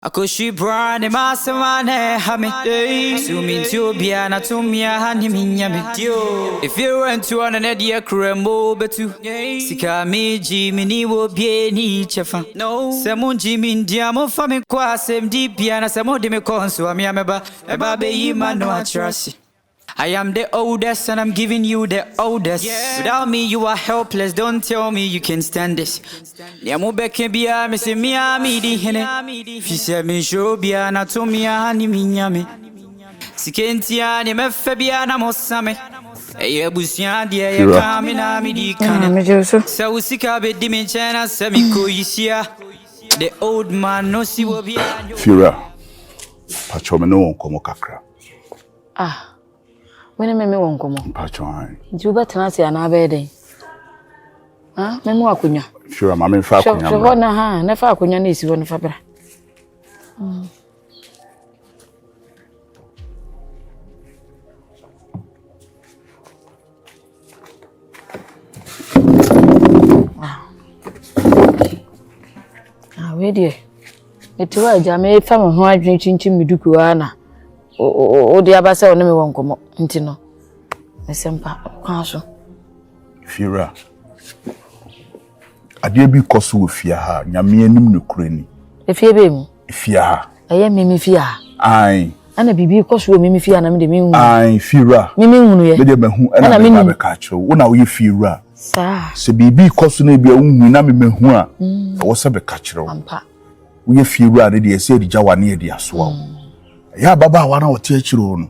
Akoshi brane masamane hame Sumi ntobia na tumia hani minyame If you went to an edia kremo betu Sika mi ji mi ni wo bie ni chefa No Semu ji mi ndia mo fa mi kwa sem di bia na semu di mi konsu ami ameba Eba be yi ma no atrasi I am the oldest and I'm giving you the oldest. Without me, you are helpless. Don't tell me you can stand this. Nea mobɛka biara me sɛ mea medi hene. Fi sɛ menhyɛ obiara na to mea ne menyame. Sika ntia ne mɛfɛ biara na mosa me. Ɛyɛ abusua deɛ yɛka me na medi kane. Megye wo so. Sɛ wo sika bɛdi me nkyɛn na sɛ mekɔyisia. The old man no si wɔ biara. Fiewura, pakyɛ me ne wo nkɔmmɔ kakra. Ah, wo ne me me wɔ nkɔmmɔ. Mpakyɛ ae. Nti wobɛtena ase anaa bɛyɛ dɛn? Ah, memu akonnwa. Fiewura, ma memfa Hwɛ akonnwa hwɛ hɔ mmra. na ha, na fa akonnwa no esi hɔ no fa bra. Ah, wei deɛ, mete hɔ agya mefa me ho adwene kyinkyim me duku ara na wode aba sɛ wo ne me wɔ nkɔmmɔ nti no, mesɛ mpa kwan so. Fiewura, adeɛ bi kɔ so wɔ fie ha a, Nyame anim nokorɛ ni. Efie bɛɛ mu, Fie ha. ɛyɛ me me fie ha. Ae, Ɛna biribi kɔ so wɔ me me fie ha na me de menhu. ae, fiewura. Me menhunu yɛ. Me deɛ mahu ɛna Ɛna meba menim. bɛka akyerɛ wo. Wo na woyɛ fiewura. Saa, Sɛ biribi kɔ so na ebi a wohu na me mahu a, ɛwɔ sɛ bɛka kyerɛ wo. ampa. Woyɛ fiewura ne deɛ ɛsɛ yɛde gya wa ne yɛde asoa wo. Ɛyɛ ababaawa na ɔte akyire hɔ no,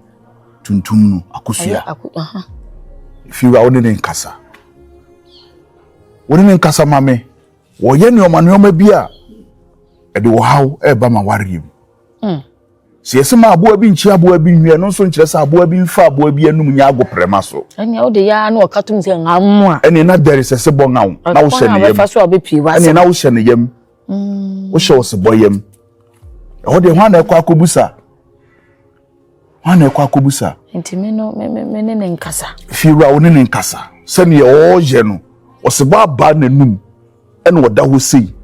tuntum no, Ɛyɛ akosua. ako aha. Fiewura wo ne ne nkasa. Wo ne ne nkasa ma me. Wɔyɛ nneɛma nneɛma bi a ɛde ɔhaw ɛreba ma wareɛ mu. Sɛ yɛsɛ ma aboa bi nkyi aboa bi nwi ɛno nso nkyerɛ sɛ aboa bi mfa aboa bi anum nyɛ agoprɛma so. Ɛnea wode yɛ ara na ɔka tom sɛ ŋam a. Ɛne na dɛre sɛ sɛ bɔ ŋaw na wohyɛ ne yam. Ɔkwan a so a wobɛpie Ɛne w'asɛm. na wohyɛ ne yam. Wohyɛ ɔsebɔ yam. Ɛhɔ deɛ hwan na ɛkɔ akɔbusa? Hwan na ɛkɔ akɔbusa? Nti me no me me me ne ne nkasa. Fiewura wo ne ne nkasa. Sɛnea ɔreyɛ no, ɔsebɔ aba n'anum ɛna ɔda hɔ sei.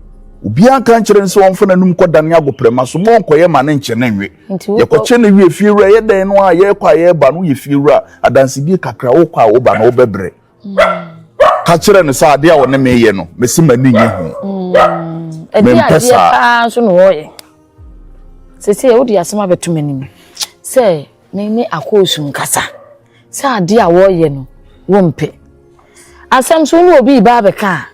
Obiara nka nkyerɛ no sɛ ɔmfa n'anum kɔdane agoprɛma so ma ɔnkɔyɛ ma ne nkyɛ ne nwe. Nti wo Yɛkɔkyɛ ne wie fiewura yɛ dɛn no a yɛrekɔ a yɛreba no yɛ fiewura adansedie kakra wokɔ a woba no wobɛbrɛ. Ka kyerɛ no sɛ adeɛ a ɔne me yɛ no, mesi m'ani nye ho. Ɛde Mempɛ adeɛ saa. paa nso na wɔyɛ. Sese wode asɛm abɛto m'anim sɛ me ne akoosu nkasa. Sɛ adeɛ a wɔreyɛ no wompɛ. Asɛm so wo ne obi ba abɛka a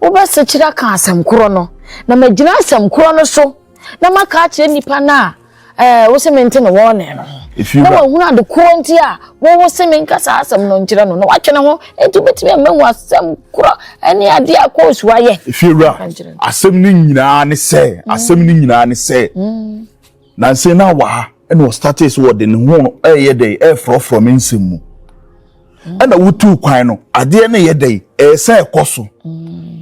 wobɛsekyerɛ aka asɛm korɔ no na magyina asɛm korɔ no so na maka akyerɛ nnipa no a ɛɛ wo se mente ne wɔn ne no ho. Efiewura. Na wahunu ade korɔ nti a wɔwɔ se menka saa asɛm no nkyerɛ no na watwe ne ho nti wobɛtumi amahu asɛm korɔ ɛne adeɛ a akoosu ayɛ. Efiewura, Ka nkyerɛ no. asɛm no nyinaa ne sɛ, asɛm no nyinaa ne sɛ, nansa na wɔ ha ɛna ɔstartee sɛ wɔde ne ho ɛyɛ dɛ ɛɛfrɔfrɔ me nsɛm mu. Ɛna wotuu kwan no, adeɛ no yɛ dɛ ɛyɛ sɛ ɛkɔ so.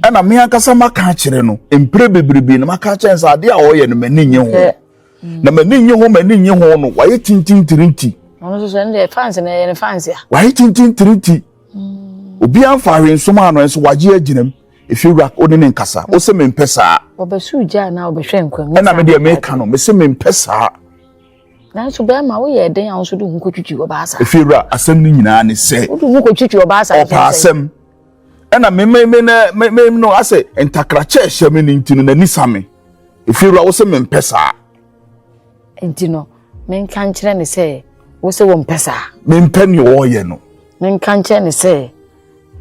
Ɛna me ankasa maka akyerɛ no, mpere bebrebe na maka akyerɛ no sɛ adeɛ a ɔyɛ no m'ani nye ho. Na m'ani nye ho, m'ani nye ho no, wayɛ tintintirinti. Ɔno nso so ɛno deɛ fans na ɛyɛ ne fans a. Wayɛ tintintirinti. Obiara mfa ahwensom ano nso wagye agyina mu. Efiewura wo ne ne nkasa. Wo sɛ mempɛ saa. Wɔbɛso gya anaa wɔbɛhwɛ nkwa mu. Ɛna me deɛ meka no, mese mempɛ saa. Nanso bɛrima woyɛ dɛn a wo nso de wo ho kɔtwitwi ɔbaa saa? Efiewura asɛm no nyinaa ne sɛ Wode wo ho kɔtwitwi ɔbaa saa ɔpa asɛm. Ɛna me me me na me me no asɛ ntakrakyɛ ɛhyɛ me ne nti no n'ani sa me. Efiewura wo sɛ mempɛ saa. Nti no menka nkyerɛ ne sɛ wo sɛ wompɛ saa. Mempɛ nea ɔreyɛ no. Menka nkyerɛ ne sɛ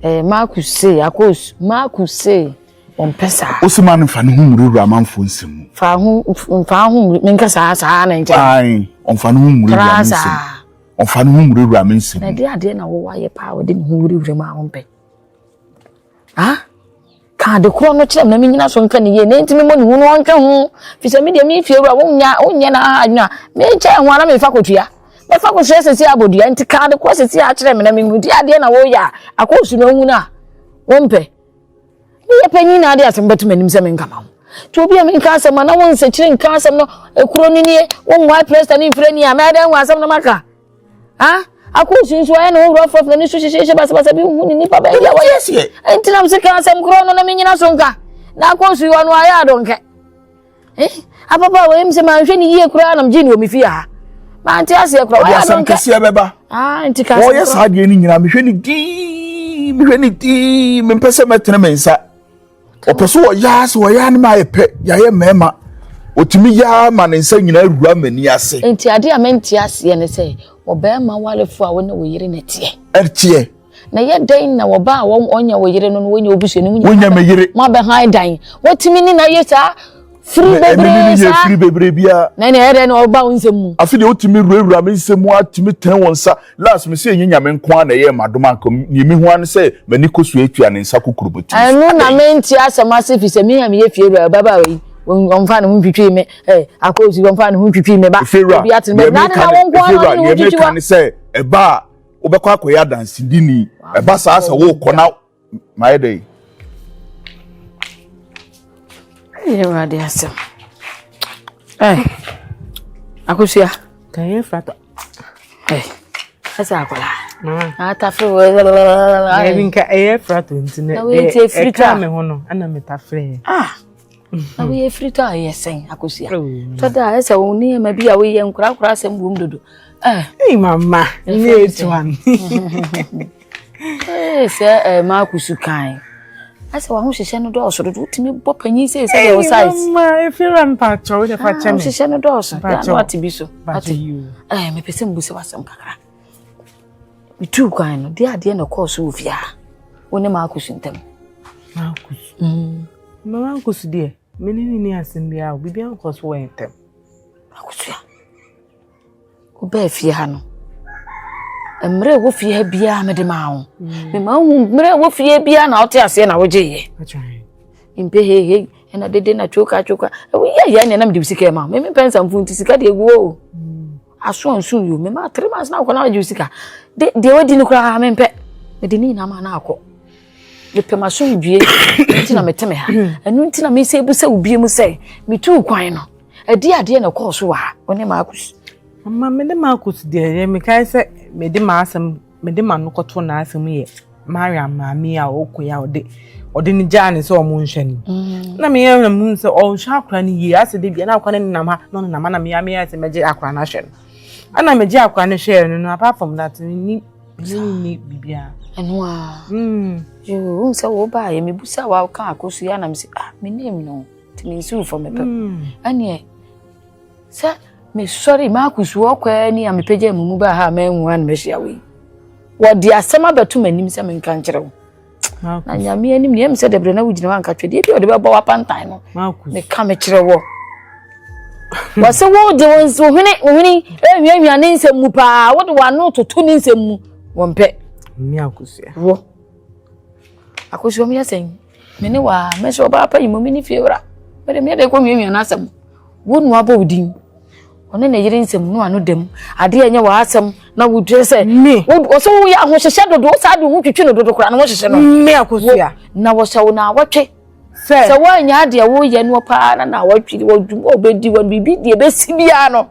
ɛɛ Marcus se Akos Marcus se wɔmpɛ saa. Wo sɛ ma no mfa ne ho nwurawura amanfoɔ nsɛm mu. Fa ho mfa ho nwura menka saa saa na nkyerɛ. Ae, ɔmfa ne ho nwurawura Tra me nsɛm. saa. Ɔmfa ne ho nwurawura me nsɛm Na mu. ɛde adeɛ na wɔwɔ ayɛ paa wɔde ne ho wurawura mu a wompɛ. Ah? Ka ade korɔ no kyerɛ me na menyina so nka ne yie na ntimi mmɔ ne hu no ɔntwe ho fi sɛ medeɛ me fie wura wonya wonyɛ na aha adwene a mekyɛ ho a na mefa kɔtua mɛfa kɔtua sɛsi abɔdua nti ka ade korɔ sɛsi akyerɛ me na mehu di adeɛ na woyɛ a akɔɔsu no ahu no a wompɛ. Meyɛ panyin na ade asɛm bɛto m'anim sɛ menka ma wo. Nti obi a menka asɛm a na wo nsɛkyerɛ nka asɛm no ekuro no nie wonwae presta ne mfrɛ ni a mɛyɛ dɛn ho asɛm no maka. Ah? Akɔɔsu nso ayɛ ne ho worɔfrɔf n'ani so hyehyɛhyɛ basabasa bi hu ne nipa bɛyɛ deɛ wɔyɛ. Nti nam se ka asɛm korɔ no na menyina so nka. Na akɔɔsu yi ɔno ayɛ adɔnkɛ. Eh, ababaawa yi sɛ manhwɛ ne yie koraa na megye ne wɔ me fie ha. Mante aseɛ koraa. Ɔde asɛm kɛseɛ bɛba. Ah, nti ka Wɔyɛ saa adeɛ no nyinaa mehwɛ ne dii mehwɛ ne dii mempɛ sɛ mɛtene me nsa. Ɔpɛ so ɔyaa sɛ ɔyaa no ma ayɛ pɛ yɛayɛ mmarima. Ɔtumi yaa ma ne nsa nyinaa wura m'ani ase. Nti adeɛ a mente aseɛ ne sɛ ɔbarima warefo a wo ne wo yere na ɛteɛ. Ɛteɛ. Na ɛyɛ dɛn na wɔba a wɔnyɛ wo yere no no wɔnyɛ obusuani mu nyinaa? Wonyɛ me yere. Mo abɛhan dan. Wɔtumi ne na yɛ saa firi bebree saa. Ɛne ne yɛ firi bebree biara. Na ɛna ɛyɛ dɛn na ɔba wo nsɛm mu? Afi deɛ wotumi wurawura me nsɛm mu atumi tɛn wɔn nsa. Last me sɛ ɛnyɛ nyame nko ara na ɛyɛ m'adom anka nea mehu ara ne sɛ m'ani kɔ so atua ne nsa kokuroboti. Ɛno na mente asɛm ase fi sɛ me a meyɛ fie wura ababaawa yi wɔmfa ne ho ntwitwi me ɛ akɔsi wɔmfa ne ho ntwitwi me ba. Efiewura Obi atene deɛ baabi na meka ade na ne wo nko ara na efiewura ɔde ne ho deɛ twitwi meka wa. ne sɛ ɛba a wobɛkɔ akɔyɛ adansedini ɛba saa sɛ wokɔ na mayɛ dɛ Awurade asɛm. Ɛ akosua. Kanyɛ fata. Ɛ ɛsɛ akwadaa. Mama. Atafere wɔ. Ɛbi nka ɛyɛ frato nti na ɛka me ho no ɛna metafere. Ah. Na woyɛ firi tɔ a ɛyɛ sɛn akosua. Tɔ da a ɛsɛ wo nneɛma bi a woyɛ nkorakora asɛm wom dodo. Ei mama, nyɛ etu an. Ee sɛ ɛɛ maakusu kan. Asɛ w'ahohyehyɛ no dɔɔso dodo wotumi bɔ panyin sɛ sɛ deɛ wo size. Mama, efiri mpa kyɛw de fa kyɛ me. Ahohyehyɛ no dɔɔso. Ya na wate bi so. Wate. Ɛɛ mepɛ sɛ mbusa w'asɛm kakra. Metuu kwan no, deɛ adeɛ na ɛkɔɔ so wɔ fie ha. Wo ne Marcus ntam. Marcus. Mama Marcus deɛ, me ne ne ni asɛm biara o, biribiara nkɔ so wɔ yɛn ntam. Akosua, wobaa fie ha no, mmerɛ ɛwɔ fie ha biara mede maa wo. Mema wohu mmerɛ ɛwɔ fie biara na wote aseɛ na wogyeeɛ. Mpɛ heihei ɛna dede na twoka twoka. Woyɛ yɛ nea na mede wo sika ma wo. Me mempɛ nsamfo nti sika deɛ gu o. Aso anso yo. Mema 3 months na wokɔ na wagye wo sika. De deɛ wadi no koraa mempɛ. Mede ne nyinaa ma na akɔ. Mepɛ m'asomdwie nti na mete me ha. Ɛno nti na mesɛ ebu sɛ wo bie mu sɛ metuu kwan no. Ɛde adeɛ na ɛkɔɔ so wɔ ha. Wo ne Marcus. Mama me ne Marcus deɛ yɛ mekae sɛ mede m'asɛm mede m'ano kɔto n'asɛm yɛ Mariam maame a ɔkɔ yi a ɔde ɔde ne gyaa ne sɛ ɔmo nhwɛ no. Na meyɛ na muhu sɛ ɔnhwɛ akora no yie asɛ de bia na akora no nenam ha na ɔnenam ha na meyɛ meyɛ sɛ mɛgye akora no ahwɛ no. Ɛna megye akora no hwɛɛ no no apart from that ni ne ni biribiara. Ɛno a. Yoo, wohu sɛ wo baayɛ mebusa wa ka akosua na mese ah me name no nti mensiw fam mepɛ. Ɛneɛ sɛ mesɔre Marcus wɔ ni a mepagya mu mu baa ha a manhu a na mahyia wo yi. Wɔde asɛm abɛto m'anim sɛ menka nkyerɛ wo. Na nyame anim neɛ sɛ dabrɛ na wogyina hɔ anka twɛdeɛ bi a ɔde bɛbɔ w'apantan no. Meka mekyerɛ wɔ. Wɔsɛ wode wo hwene wo hwene ehwiahwia ne nsɛm mu paa wode w'ano toto ne nsɛm mu wɔmpɛ. Me akosua. Wɔ. Akosua mu yɛ sɛn? Me ne waa me sɛ ɔbaa pa yi mu me ne fie wura. Mede me de kɔ hwiahwia n'asɛm. Wo nua bɔ wo din. Ɔne ne yere nsɛm no ano dam. Adeɛ ɛnyɛ w'asɛm na wodwene sɛ Me. Wɔsɛ woyɛ ahohyehyɛ dodo wo saa de wo ho twitwi no dodo koraa na wɔhyehyɛ no. Me akosua. Na wɔhyɛ wo na awɔtwe. Sɛ. Sɛ woanya adeɛ woyɛ no paa na na awɔtwe wɔdwuma obɛdi wɔ biribi deɛ ɛbɛsi biara no.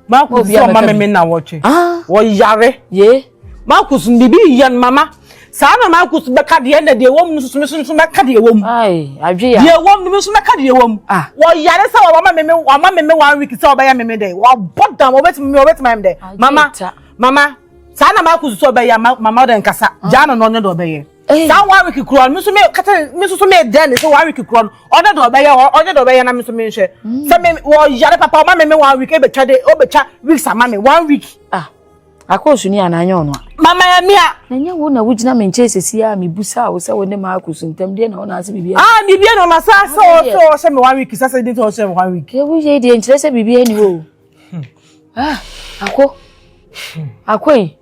Marcus sɛ ɔma me me na wɔtwe. Wɔyare. Ye. Marcus biribi yɛ no mama. Saa na Marcus bɛka deɛ na deɛ ɛwɔ mu no nso me nso mɛka deɛ ɛwɔ mu. Ai, adwe ya. Deɛ ɛwɔ mu no me nso mɛka deɛ ɛwɔ mu. Ah. Wɔyare sɛ wɔma me me wɔma me me one week sɛ ɔbɛyɛ me me dɛ. Wɔabɔ dam wɔbɛtumi me wɔbɛtumi ayɛ me dɛ. Mama mama saa na Marcus sɛ ɔbɛyɛ mama ɔdɛ nkasa. Gyaa no na ɔnyɛ deɛ ɔbɛyɛ. Saa one week kura no me nso me kata me nso so me dɛ ne sɛ one week kura no ɔnyɛ deɛ ɔbɛyɛ ɔnyɛ deɛ ɔbɛyɛ na me nso me nhwɛ. Sɛ me wɔyare papa ɔma me me one week ebetwa de obetwa weeks ama me one week. Ah. Akɔɔsu ni anaa nyɛ ɔno a. Mama ya mia. Na nyɛ wo na wogyina me nkyɛn sɛsi a mebusa wo sɛ wo ne Marcus ntam deɛ na wo na ase biribi. Ah, biribi na ɔma sa sɛ ɔsɛ ɔhyɛ me one week sɛ sɛ de ɔhyɛ me one week. Yɛ wo yɛ deɛ nkyerɛ sɛ biribi ani hɔ o. Ah, akɔ. Akɔ yi.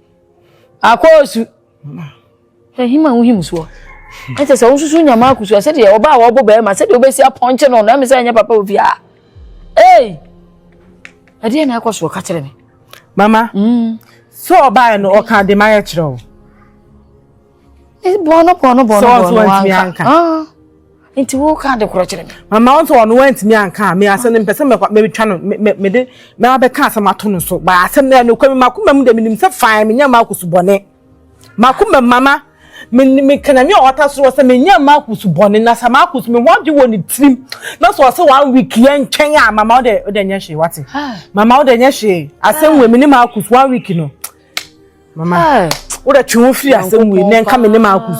Akɔɔsu. Ɛhim a wohim soɔ. Ɛkyɛ sɛ wosusu nya Marcus a sɛdeɛ ɔbaa a wɔbɔ bɛrima sɛdeɛ wobɛsi apɔnkye no na ɛmi sɛ ɛnyɛ papa wɔ fie a. Ei! Ɛdeɛ na ɛkɔ soɔ ka kyerɛ me. Mama, so ɔbaeɛ no ɔka de mayɛ kyerɛ wo. Bɔɔno bɔɔno bɔɔno Sɛ ɔnso bɔɔno wantumi wanka. anka. Ah, Nti wo ka de korɔ kyerɛ me. Mama ɔnso ɔno wantumi anka a me asɛm no mpɛ sɛ mɛkɔ mɛtwa no me me mede mɛabɛka asɛm ato no so. Ba asɛm no ɛno kwa mi makoma mu de menim sɛ fine menyɛ Marcus bɔne. Makoma mu mama. Me me ka nyame a ɔta soro sɛ menyɛ Marcus bɔne na sɛ Marcus me ho adwe wɔ ne tirim na sɛ ɔsɛ one week yɛn twɛn a mama wode wode nyɛ hwee wate mama wode nyɛ hwee asɛm wei me ne Marcus one week no mama wode twe ho firi asɛm wei na nka me ne Marcus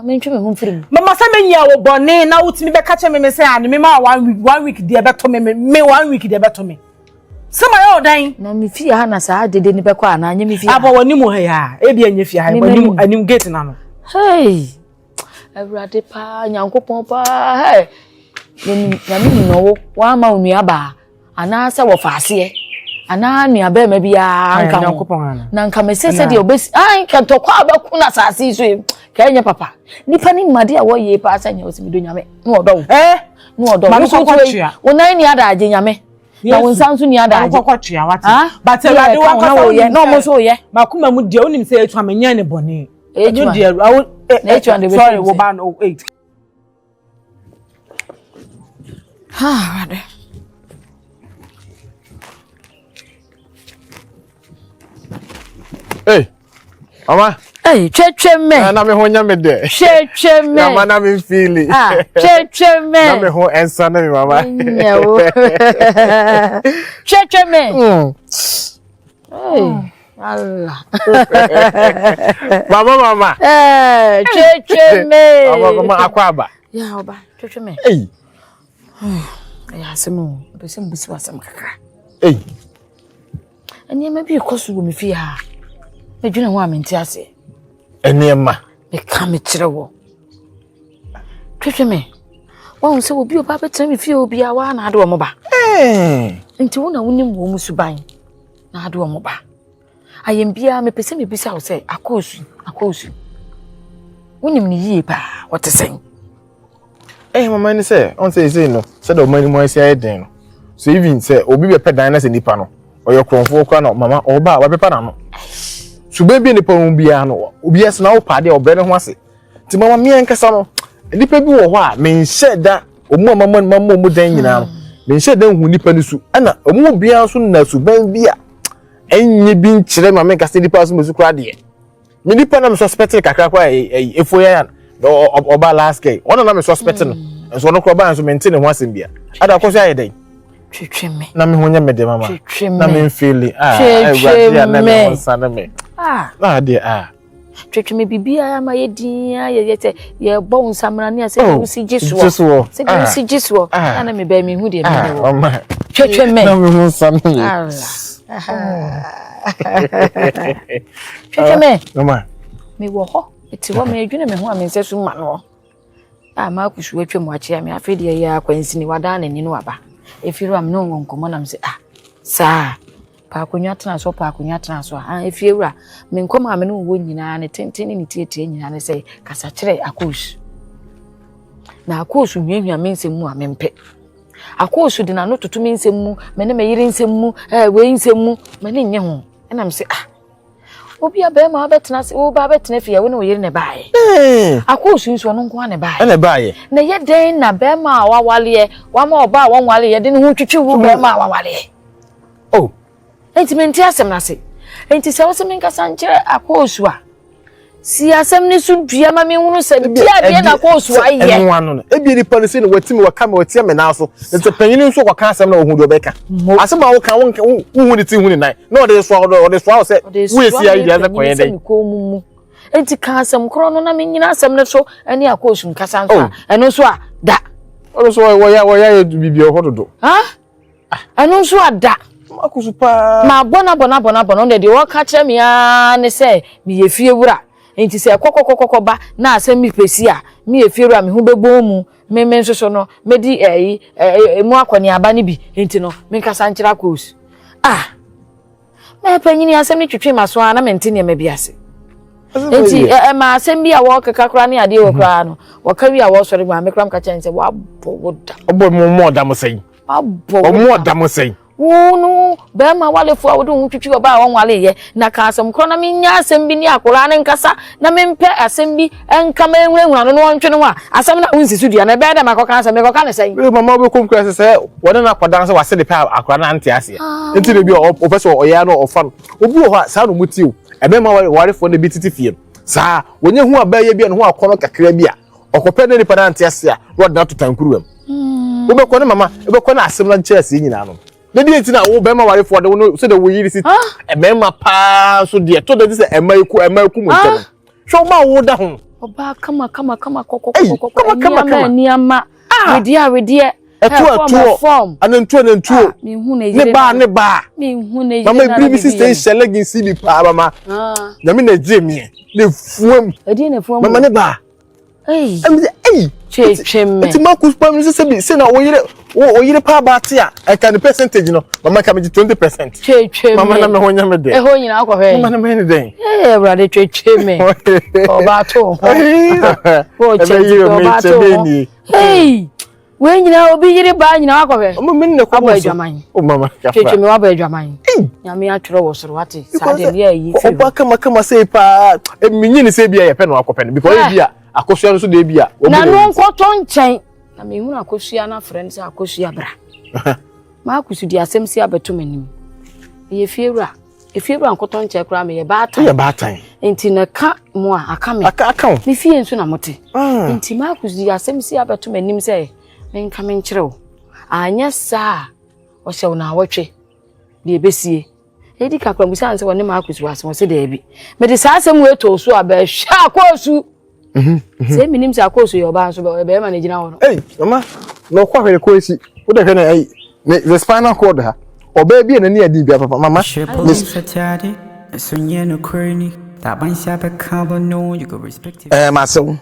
mentwe me ho mfiri mu mama sɛ menya wo bɔne na wotumi bɛka kyerɛ me me sɛ ane me ma one week one week deɛ bɛtɔ me me one week deɛ bɛtɔ me Sɛ ma yɛ ɔdan. Na me fie ha na saa dede no bɛkɔ anaa nyɛ me fie ha. Abɔ w'anim ha ya ebi ɛnyɛ fie ha w'anim anim gate na no. Hey Awurade paa Nyankopɔn paa hey yɛnim nyame nim na ɔwo wama wo nua baa anaasɛ wɔfa aseɛ anaa nua bɛrima biara nka ho na nka mese sɛ deɛ ɔbɛsi ai nka ntɔkwa a bɛko no asase yi so yi ka ɛnyɛ papa nipa ne nim adeɛ a wɔyɛ paa sɛ nyɛ ɔsɛ medɔ nyame na ɔdɔ wo na ɔdɔ wo so wo nan ni ada agye nyame na wo nsa nso ni adagye. Ɔkɔkɔ tua wate. But Awurade wankasa na woyɛ na ɔmo nso yɛ. Makoma mu deɛ wonim sɛ etu amenyɛ ne bɔne. Etu a deɛ awo na etu a de sorry wo ba no eight. Ha Awurade. Hey. Mama. Hey, twetwe me. Na na me ho nya me de. Twetwe me. Na ma na me feel. Ah, twetwe me. Na me ho ensa na me mama. Nya wo. Twetwe me. Hey. Allah. Mama mama. Eh, twetwe me. Mama mama akwaba. Ya oba, twetwe me. Hey. Ɛyɛ asɛm o, mpɛ sɛ mbisi w'asɛm kakra. Hey. Nneɛma bi rekɔ so wɔ me fie ha. Medwene ho a mente aseɛ. Nneɛma. Meka mekyerɛ wɔ. Twetwe me. Wahu sɛ obi ɔba bɛtena me fie obiara waa na ade wɔn ba. Nti wo na wonim wɔn suban na ade wɔn ba. Ayɛn biara mepɛ sɛ mebisa wo sɛ akɔɔsu akɔɔsu. Wonim ne yie paa ɔte sɛn? Ɛyɛ mama ne sɛ ɔn sɛ ɛsei no sɛdeɛ ɔman no mu asi ayɛ den no so even sɛ obi bɛpɛ dan na sɛ nipa no ɔyɛ korɔmfoɔ koraa na mama ɔba a wapepa n'ano suban bi nipa ho biara no obi ase na wopɛ adeɛ ɔbrɛ ne ho ase nti mama mmea nkasa no nipa bi wɔ hɔ a menhyɛ da ɔmu a mama mama ɔmu dan nyinaa no menhyɛ da nhu nipa no su ɛna ɔmu mu biara nso na suban bi a ɛnyɛ bi nkyerɛ ma menkasa nipa so mɛsu koraa deɛ Me nipa na me suspect kakra kora ɛyi efo yɛ na ɔba last guy ɔno na me suspect no mm. nso ɔno kora ɔba nso mente ne ho asɛm bia ada akɔ so ayɛ dɛn twetwe me na me ho nyɛ me de mama twetwe me na me mfeeli ah awurade a na me ho nsa ne me ah na adeɛ ah twetwe me biribiara ma yɛ din a yɛyɛ sɛ yɛbɔ wo nsamena ne a sɛ oh, wosi gye soɔ sɛ ah. wosi gye soɔ ah. na na mebɛn mehu deɛ mene wɔ twetwe me na me ho nsa ne me Hwehwɛ me. Mama. Mewɔ hɔ. Mete hɔ medwene me ho a me nsa sum ma noɔ. A m'akusu atwa mu akyea me afei deɛ yɛ akwansini wadan n'ani no aba. Efiri a me ne wɔ nkɔmmɔ nam sɛ ah saa pa akonnwa tena so pa akonnwa tena so a efie wura me nkɔmmɔ a me ne wɔ nyinaa ne tenten ne ne tietie nyinaa ne sɛ kasa kyerɛ akoosu. Na akoosu hwiahwia me nsɛm mu a mempɛ. Akoosu de n'ano toto me nsɛm mu, me ne me yere nsɛm mu, ɛɛ wei nsɛm mu, m'ani nnye ho. Ɛna me sɛ ah, obi a bɛrima abɛtena ase, wo ba abɛtena fie, wo ne wo yere na ɛbaeɛ. Eh. Akoosu nso ɔno nko ara na ɛbaeɛ. Ɛna ɛbaeɛ. Na ɛyɛ dɛn na bɛrima a wawaleɛ, wama ɔbaa a wɔnwaleɛ de ne ho twitwi wo bɛrima a wawaleɛ. Oh. Enti mente asɛm no ase. Enti sɛ wo sɛ menkasa nkyerɛ Akoosu a, si asɛm no so dua ma menhunu sɛ di adeɛ na Akoosu ayɛ. Ɛno ano no, ebia nipa no sɛ na watimi waka ma watia me nan so. Nti panyin nso kɔka asɛm na ohun deɛ ɔbɛka. Asɛm a woka wohu ne ti hu ne nan na ɔde soa ɔde soa wo sɛ woyɛ si ayi deɛ sɛ kɔyɛ dɛn. Enti ka asɛm korɔ no na menyina asɛm no so ne Akoosu nkasa nso a, oh. ɛno nso a da. Ɔno nso wɔyɛ wɔyɛ biribi wɔ hɔ dodo. Ɛno nso ada. Makoso paa. Mabɔ no abɔ no abɔ no abɔ no ɔno deɛ ɔka kyerɛ me ara ne sɛ meyɛ fie wura nti sɛ ɛkɔkɔkɔkɔ ba na asɛm bi pɛsi a meyɛ fie wura me ho bɛbɔn mu me me nso so no mɛdi ɛyi ɛmu akɔneaba no bi nti no menkasa nkyerɛ akos ah Mɛ panyin asɛm no twetwe m'aso ara na mente nneɛma bi ase. Nti ɛma asɛm bi a wɔkeka koraa ne adeɛ wɔ koraa no wɔka wi a wɔsɔre maame koraa mka kyɛn sɛ wɔabɔ wo da. Ɔbɔ mu ɔmo ɔda mo sɛn. Abɔ wo Ɔmo ɔda mo sɛn. Wo no bɛrima walefo a wode wo ho twitwi ɔbaa a wɔnwale yɛ na ka asɛm korɔ na menya asɛm bi ne akwaraa ne nkasa na mempɛ asɛm bi nka ma ehunahuna no na ɔntwe ne ho a, asɛm no a wonsi so dua no, ɛbɛyɛ dɛ makɔka asɛm, mekɔka no sɛn? Ee, mama wobɛkɔ mu koraa sɛ sɛ wɔne no akɔda no sɛ wase de pɛ a akwadaa no ante aseɛ. Nti na bi a ɔpɛ sɛ ɔyɛ a na ɔfa no. Obi wɔ hɔ a saa na ɔmo te o. Ɛbɛma warefoɔ no bi tete fie no. Saa, wɔnyɛ hu abɛɛyɛ bi a ne ho akɔnɔ kakra bi a, ɔkɔpɛ ne nipa no ante ase a, na ɔde no ato tankuruwa mu. Hmm. Wobɛkɔ ne mama, wobɛkɔ ne asɛm no nkyerɛ aseɛ nyinaa no. Ne deɛ nti na wo bɛrima warefoɔ de wo no sɛdeɛ wo yere si mmarima paa so deɛ to da ti sɛ ɛma eku ɛma eku mu ntɛm. Hwɛ ɔma a woda ho. Ɔbaa kama kama kama kɔkɔkɔkɔkɔ nneɛma nneɛma wedeɛ a wedeɛ. Ɛto ɛtoɔ anantuo anantuo ne baa ne baa. Mama ebiri bi sista yi hyɛ leggings bi paa mama. Nyame na egye miɛ na efuam. Mama ne baa. Ɛmi sɛ ɛyi. Twetwe me. Nti ma kus pa mi sɛ sɛbi sɛ na wo yere wo yere paa ba te a ɛka ne percentage no mama ka me gye 20%. Twetwe me. Mama na me ho nyɛ me dɛ. Ɛhɔ nyinaa akɔ hwɛ. Mama na me ne dɛn. Ee Awurade twetwe me. Ɔbaa to ho. Wɔ kyɛ ti ɔbaa to ho. Hey. Wei nyinaa obi yere baa nyinaa wakɔhwɛ. Ɔmo mi ne kɔbɔ so. Wabɔ adwaman. O mama kafa. Twetwe me wabɔ adwaman. Nyame atwerɛ wɔ soro wate. Saa deɛ ne yɛ ayi firi. Ɔba kama kama sei paa. Emi nyi ne sɛ ebi a yɛpɛ no akɔpɛ no because ebi a akosua no so deɛ ebi a. Na no nkɔtɔ nkyɛn. Na mehunu akosua no afrɛ no sɛ akosua bra. Marcus di asɛm si abɛto m'anim. Meyɛ fiewura. Efiewura nkɔtɔ nkyɛn koraa meyɛ baatan. Woyɛ baatan. Nti na ka mo a aka me. Aka aka wo. Me fie nso na mote. Ah. Nti Marcus di asɛm si abɛto m'anim sɛ menka menkyerɛ wo. Anyɛ saa a ɔhyɛ wo naawɔtwe deɛ ɛbɛsie. Ɛdi kakra musa sɛ wɔne Marcus wɔ asɛm ɔsɛ daabi. Mede saa asɛm wei too so a bɛhwɛ akɔɔsu. Mhm, mhm. Sɛ menim sɛ akɔɔsu yɛ ɔbaa nso bɛyɛ bɛrima na gyina hɔ no. Ei, mama, na ɔkɔ ahwɛ ne kɔ esi. Wo de hwɛ na ɛyi ne the spinal cord ha. Ɔbaa bi a n'ani adi bia papa mama. Ɛɛ masew.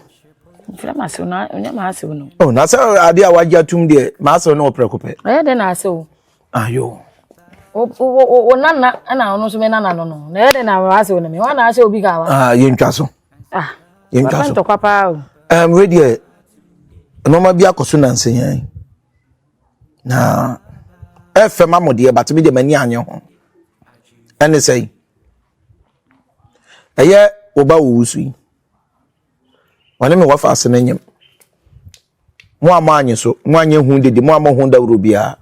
Mfrɛ masew na ɔnyɛ masew no. Oh, na sɛ adeɛ a wagye atum deɛ masew no wɔ prɛko pɛ. Ɛyɛ dɛ na asew. Ayo. Wo wo wo nana ɛna ɔno nso me nana no no. Na ɛyɛ dɛ na asew no me. Wɔn na ahyɛ obi ka wa. Ah, yɛntwa so. Ah. Yɛntwa so. Ntɔkwa paa o. Um, wei deɛ nneɛma bi akɔ so nansa yɛn na ɛfɛ ma mo deɛ but me deɛ m'ani anyɛ ho ɛne sɛ ɛyɛ wo ba wo wusu yi ɔne me wɔfa ase no nyem mo a mo anye so mo anyɛ hu dede mo a mo ho dawuro biara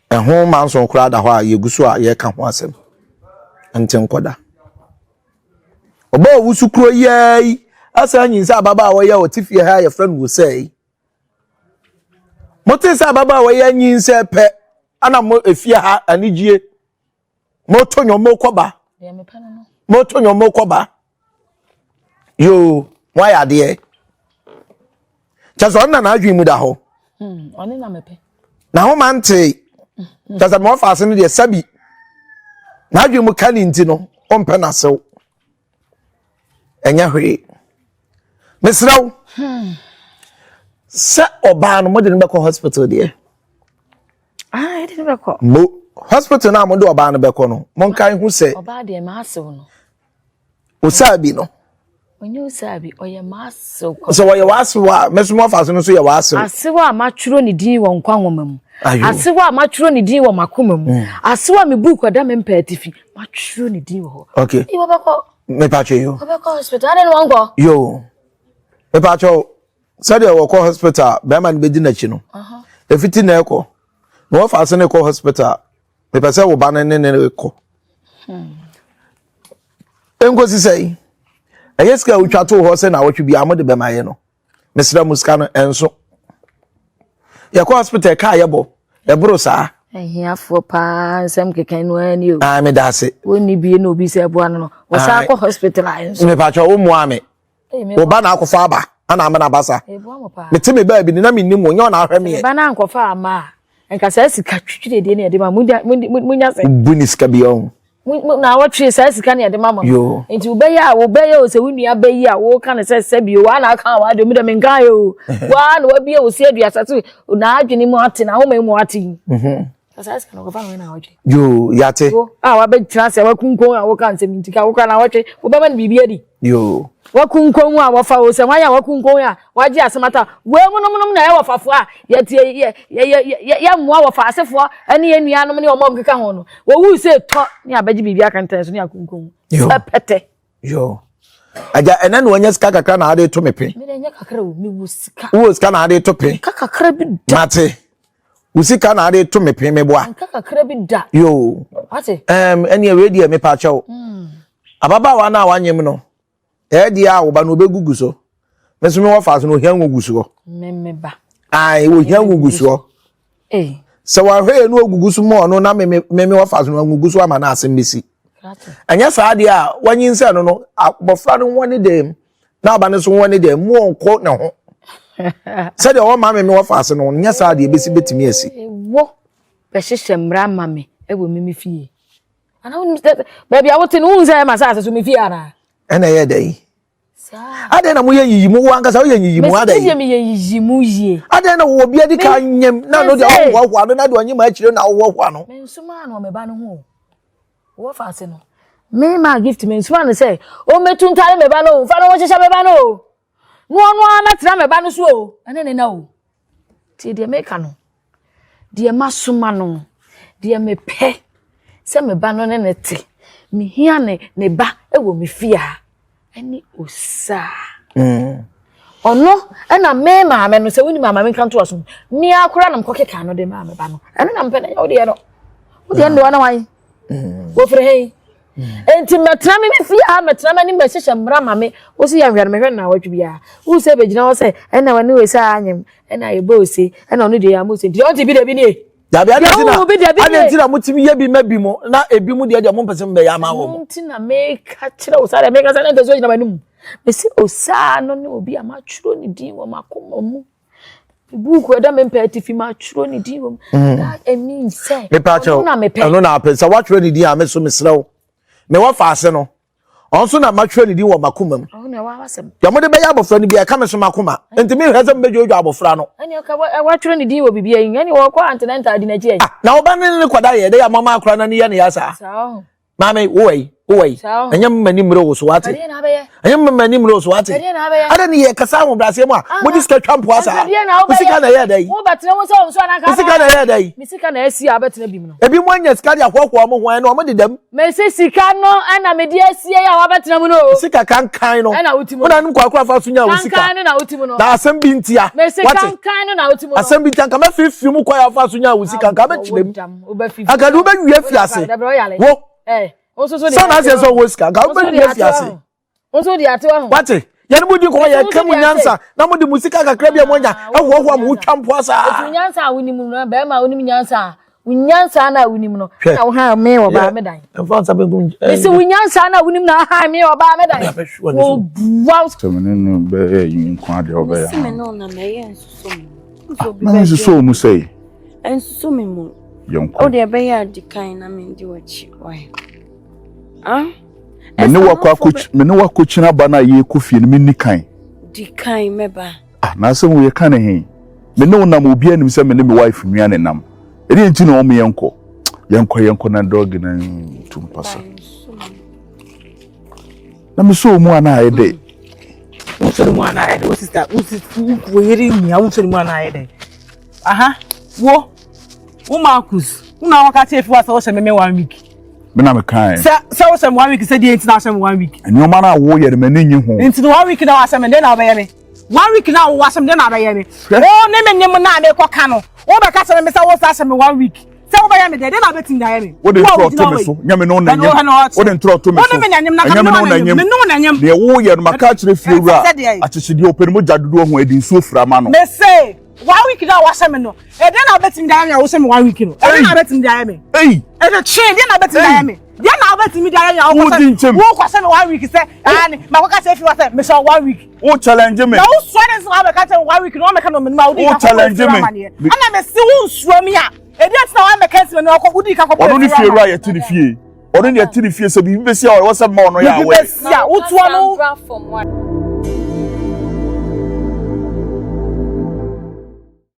ɛho manson koraa da hɔ a yɛgu so a yɛreka ho asɛm nte nkɔda ɔbaa owusu kuro yiaa yi asan anyin sɛ ababaawa yi a ɔte fie ha a yɛfrɛ no wosɛe yi mote sɛ ababaawa yi anyin sɛ pɛ ana mo efie ha anigyie moto nnwom mokɔba moto nnwom mokɔba yoo moayɛ adeɛ kyɛ sɛ ɔno na n'adwene mu da hɔ hmm, na ho ma ntee hmm. kyɛ sɛ ma ɔfa ase no deɛ sɛbi n'adwene mu ka ne nti no ɔmpɛ n'asew ɛnyɛ hwee mesrɛ wo hmm. sɛ ɔbaa no mode no bɛkɔ hospital deɛ Ah, yɛde no bɛkɔ. Mo hospital no a mode ɔbaa no bɛkɔ no, monkae ho sɛ. Ɔbaa deɛ maasew no. Osaa bi no. Ɔnyɛ osaa bi, ɔyɛ maasew kɔ. Sɛ wɔyɛ w'asew a, mɛso mo afa so no nso yɛ w'asew. Asew a matwerɛ ne din wɔ nkwa nwoma mu. Ayo. Asew a matwerɛ ne din wɔ m'akoma mu. Mm. Asew a me book ɔda me mpa atifi, matwerɛ ne din wɔ hɔ. Okay. Ee, wɔbɛkɔ. Mepatwe yo. Wɔbɛkɔ hospital, adɛn na wɔnkɔ? Yo. Mepatwe sɛdeɛ wɔkɔ hospital bɛrima no bɛdi n'akyi no ɛfiti na ɛkɔ na wɔfa ase no kɔ hospital mepɛ sɛ wo ba no ne ne kɔ nkosi sɛ ɛyɛ sika a wotwa too hɔ sɛ na awɔtwe biara mode bɛma yɛ no mesrɛ mo sika no ɛnso yɛkɔ hospital kaa yɛbɔ ɛboro saa ahiafoɔ paa nsɛm keka no ara ni o ah meda ase wɔnni bie na obi sɛ ɛboa no no wɔsan kɔ hospital a ɛnso mepatwa wo mmoa me wo ba na akɔfa aba ana amena aba sa mete me baabi ne na mennim wo nyɛ ɔna ahwɛ meɛ ba na ankɔfa ama a nka saa sika twitwiri deɛ ne yɛde ma munya sɛ wobu ne sika bi ɔho na wɔtwe saa sika ne yɛde ma mo nti wobɛyɛ a wobɛyɛ o sɛ wo nua bɛyi a woka ne sɛ sɛ bio waa na aka a waade mi dɛ menka yɛ o waa na wabie wo se aduasa so na adwene mu ate na ahoma mu ate yi mhm. Saa sika no kɔfa no na awɔtwe. Yoo yate. Wo a wabɛtena ase a wakunkun a woka nsɛm nti ka wokora na awɔtwe wobɛma no biribi adi. Yoo. Wakunkun a wɔfa wo sɛ hwan a wakunkun a wagye asɛm ata wei mu nom nom na ɛyɛ wɔfafoɔ a yɛte yɛ yɛ yɛ yɛ mmoa wɔfa asefoɔ ɛne yɛn nuanom ne wɔn a wɔkeka ho no wɔwu sɛ tɔ ne abɛgye biribi akɛntɛn so ne akunkun sɛ pɛtɛ. Yoo. Agya ɛnɛ na wanya sika kakra na ade to me pe. Mede nyɛ kakra o mewɔ sika. Wowɔ sika na ade to pe. Nka kakra bi da. Mate. Wo sika na ade to me pe meboa. Nka kakra bi da. Yoo. Wate. Ɛm ɛne ɛwei deɛ mepa kyɛw. Ababaawa no a wanyem no, ɛyɛ deɛ a wo ba no ɔbɛgugu so. Me nso mewɔ fa so no ohia ngugusoɔ. Me ba. Ae, ohia ngugusoɔ. Sɛ wahwɛ yɛ no ogugu so ma ɔno na me me me wɔ fa so no angugu so ama no asɛm bɛsi. Ɛnyɛ saa deɛ a wanyinsɛn no no abɔfra no ho ne dɛm na aba no nso ho ne dɛm mu ɔnkɔ ne ho. Sɛdeɛ ɔma me me wɔ fa so no nyɛ saa deɛ bɛsi bɛtumi asi. Wo bɛhyehyɛ mmara ma me wɔ me me fie. Ana wonim sɛ baabi a wote no wohu sɛ ɛyɛ m'asase so me fie anaa? Ɛna ɛyɛ dɛ yi. Adɛn na moyɛ nyiyimu wo ankasa woyɛ nyiyimu adɛn? Mesi meyɛ nyiyimu yie. Adɛn na wɔwɔ bi adi ka nyem na no deɛ ɔhoahoa no na deɛ ɔnyem akyire na ɔhoahoa no. Mensomaa no ɔmɛba no ho o. Wɔ fa ase no. Me ma gift mensomaa no sɛ ɔmmɛtu ntare me ba no o mfa no ho hyehyɛ me ba no o. Na ɔno ara mɛtena me ba no so o ɛne ne na o. Tie deɛ meka no. Deɛ masoma no, deɛ mepɛ sɛ me ba no ne no te, mehia ne ne ba wɔ me fie ha ɛne Osaa. Mm. Ɔno ɛna me maame no sɛ wonim ama menka ntoa so me ara koraa na mekɔkeka no de maa me ba no. Ɛno na mepɛ na ɛnyɛ wo deɛ no. Wo deɛ no deɛ ɔne wan? Mm. Wɔfiri he? Enti mɛtena me me fie ha mɛtena m'anim mɛhyehyɛ mmara ma me wo si yɛ nhwɛ no mehwɛ no naawɔtwe biara wo sɛ bɛgyina hɔ sɛ ɛna wɔne wei sɛ anyem ɛna yɛbɔ ose ɛna ɔno deɛ yɛ ama ose nti ɔnte bi da bi nie dabi adi nti na adi nti na motumi yɛ bi ma bi mu na ebi mu deɛ deɛ mo mpɛ sɛ mo bɛyɛ ama wɔn. Ɛno nti na meka kyerɛ wo saa deɛ meka sɛ ne ntɛso gyina m'anim mesi osaa no ne obi a matwerɛ ne din wɔ m'akoma mu buuku ɛda me mpɛ atifi matwerɛ ne din wɔ mu mm. that it means sɛ ɔno na mepɛ ɛno na apɛ sɛ woatwerɛ ne din a me so mesrɛ wo mewɔ faase no ɔno nso na matwerɛ ne din wɔ m'akoma mu deɛ mode bɛyɛ abɔfra no bi ɛka me so m'akoma nti mehwɛ sɛ mebɛdwodwo abɔfra no watwerɛ ne din wɔ biribi ayi ɛne wɔkɔ antenanta adi n'akyi ayi ah, na ɔba ne ne kɔda yɛ dɛ yɛ mama akora no ne yɛ ne yɛ saa maame wo wɔ yi wo wɔ yi ɛnyɛ mma ni mmerɛ wo so wate ɛnyɛ mma ni mmerɛ wo so wate ada ne yɛ kasa ahobrɛaseɛ mu a ah, mode sika twa mpoa saa wo sika na ɛyɛ dɛ yi wo sika na ɛyɛ dɛ yi ebi mu anya sika de ahoahoa mo ho ɛna ɔmo deda mu mese sika no ɛna mede asie a wabɛtena mu no sika kankan no ɛna wotim no wona nom kwakora fa so nya wo sika kankan no na wotim no na asɛm bi ntia mese kankan no na wotim no asɛm bi ntia nka mɛfifiri mu kwa afa so nya wo sika nka mɛkyerɛ mu anka de wobɛwie fi ase wo sɛ na aseɛ sɛ ɔwɔ sika nka wobɛwie fi ase wate yɛne mo di nkɔmɔ yɛka mu nyansa na mode mo sika kakra bi a moanya ɛhoahoa mo wotwa mpoa saa nyansa a wonim no bɛrima a wonim nyansa a nyansa na wonim no na woha me wɔ baa me dan ɛmfa nsa bɛnkum mesi wo nyansa na wonim na ha me wɔ baa me dan wɔbua sɛ mene ne bɛyɛ yi nko adeɛ ɔbɛyɛ ha na mensusoo mu sɛi. Ɛnsuso me mu. Yɛnkɔ. Wo deɛ ɛbɛyɛ a di kan na mendi w'akyi. Why? Ah? Me ne wakɔ akɔ me ne wakɔ kyina ba na yɛkɔ fie no menni kan. Di kan mɛba. Ah, na asɛm wo yɛka ne he. Me ne wo nam obi anim sɛ me ne me wife nua ne nam. Ɛdeɛ nti na wɔn yɛnkɔ. Yɛnkɔ yɛnkɔ na dɔg na tum pasa. Na me sɔɔ mu ana ayɛ dɛ. Wosɔ ne mu ana ayɛ dɛ wo sista wo sista wo yere nua wosɔ ne mu ana ayɛ dɛ. Aha wo wo Marcus wo na wɔka kyerɛ fi wa sɛ wohyɛ me me one week. Me na me kan. Sɛ sɛ wohyɛ me one week sɛ deɛ nti na ahyɛ me one week. Nneɛma no a woyɛ no m'ani nye ho. Nti no one week na wahyɛ me deɛ na wobɛyɛ me. One week na wahyɛ me deɛ na wobɛyɛ me. Wo ne me nyem na mekɔ ka no wobɛka kyerɛ me sɛ wo sa hyɛ me one week. Sɛ wobɛyɛ me dɛ, dɛn na wobɛtumi de ayɛ me? Wode ntorɔ to me so, nyɛ me ne wo na nyem. Wode ntorɔ to me so, ɛnyɛ me ne wo na nyem. Deɛ woyɛ no, maka akyerɛ fiewura akyekyedeɛ, ɔpɛ ne mogya dodoɔ ho, ɛde nsuo fira ma no. Mese, one week na wahyɛ me no, ɛdɛn na wobɛtumi de ayɛ me a wohyɛ me one week no? Ɛdɛn na wobɛtumi de ayɛ me? Ɛdɛ twe, deɛ na wobɛtumi de ayɛ me? Deɛ na wobɛtumi de ayɛ me a wokɔhyɛ me one week sɛ, ane, makɔka kyerɛ fiewura sɛ mehyɛ one week. Wo challenge me. Na wo sua ne nso abɛka kyerɛ one week na wɔmɛka no menim a wodi ka challenge me. Ɛna mesi wo nsuro me a ebi ati na wɔamɛka nsi na ɔkɔ wodi ka kɔbɔ. Ɔno ne fie wura yɛte ne fie. Ɔno ne yɛte ne fie sɛ biribi bɛsi a ɔwɔ sɛ mma ɔno yɛ awɛ. Biribi bɛsi a wotoa no.